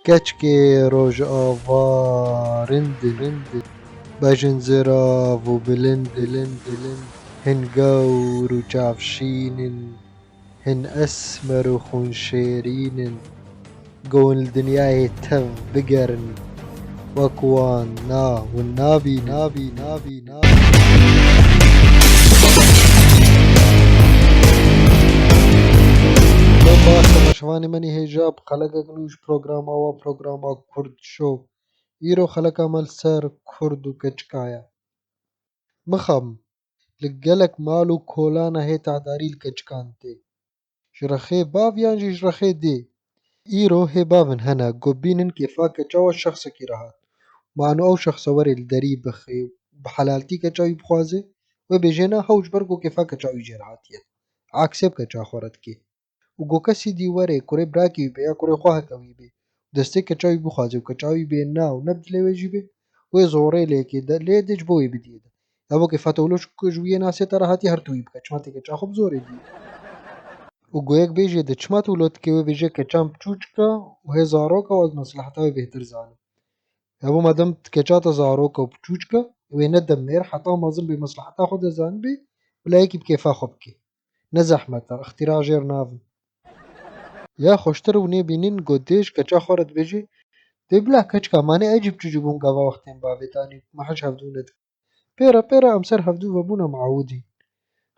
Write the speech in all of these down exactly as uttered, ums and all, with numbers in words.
Keçkê Rojava rind in, bejin zirav û bilind in, hin gewr û çavşîn in, hin esmer û xûnşêrîn in. Go hûn li dinyayê tev bigerin, wek wan na hûn nabînin, nabînin, nabînin. Dem baş temaşevanê me nî hêja bi xelekek nû ji programa we, programa Kurd Show. Îro xeleka me li ser Kurd û keçika ye. Mixabin, li gelek mal û kolana hê tehdarî li keçikan tê. Ji rexê bav yan jî ji rexê dê. Îro hê bavin hene, ku bînin kêfa keça we şexsekî re hat. Ma eno ew şexse were li derî bixê û bi helaltî keça wî bixwaze, wê bêjê na hew ji ber ku kêfa keça wî jê re hatiye. Aksê bi keça xwe re dike. Û ku kesî dî were kurê birakê wî be ya kurê xwe heke wî be, destê keça wî bixwaze û keça wî bê na û ne bi dilê wê jî be, wê zorê lê ke de, lê de ji bo wê bidiyê de. Ya bo kêfa te wilo ji wî yê nasê te re hatiye her tu wî bike, çima tê keça xwe bi zorê diyê. Û go yek bêjê de çima tu wilo dikê, wê bêje keçan biçûçik e û hê zarok e û ez mesleheta wê bêhtir zanim. Ya bo madem keça te zarok e û biçûçik e, wê ne demêr heta mezin bê mesleheta xwe de zanibê, bila yekî bi kêfa xwe bike. Ne zehmet e, îxtîra jêr navin. Ya xweştir û nêbînin go dê ji keça xwe re dibêje, dê bila keçika, ma ne ecîb çi ji bûn gava wextên bavê tanî, me hej hevdû nedik. Pêre pêre em ser hevdû vebûn, em awidîn.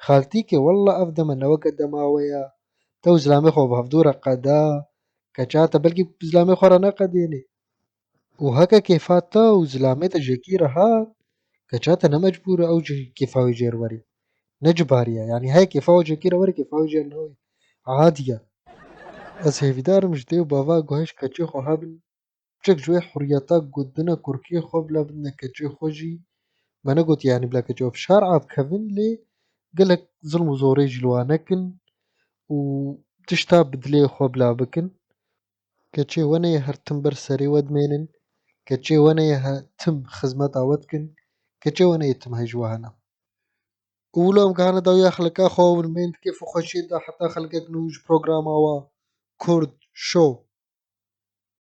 Xaltîkê, wella ev deme ne weke dema we ya. Te û zilamê xwe bi hevdû re qeda. Keça te belkî bi zilamê xwe re neqedênê. Û heke kêfa te û zilamê te jekî re hat, keça te ne mecbûr e ew ji kêfa wê jêr werê. Ne cibarî ye. Yanî heye kêfa we jekî re were, kêfa wê jêr newê. Adî ye. Ez hêvîdar im ji dê û bava guhê ji keçê xwe hebin. Piçek ji wê huriyeta ku dine kurkê xwe bila bidine keçê xwe jî me negotiye, yanî bila keçê xwe bi şer'a bikevin, lê gelek zilm û zorê jî li wan nekin û tişta bi dilê xwe bila bikin. Keçê we neyê her tim ber serê we dimênin, keçê we neyê he-, tim xizmeta we dikin, keçê we neyê tim hej we hene. Û wilo em gihane dawiya xeleka xwe û min bên di kêf û xweşiyê de heta xelkek nû ji programa we Kurd Show.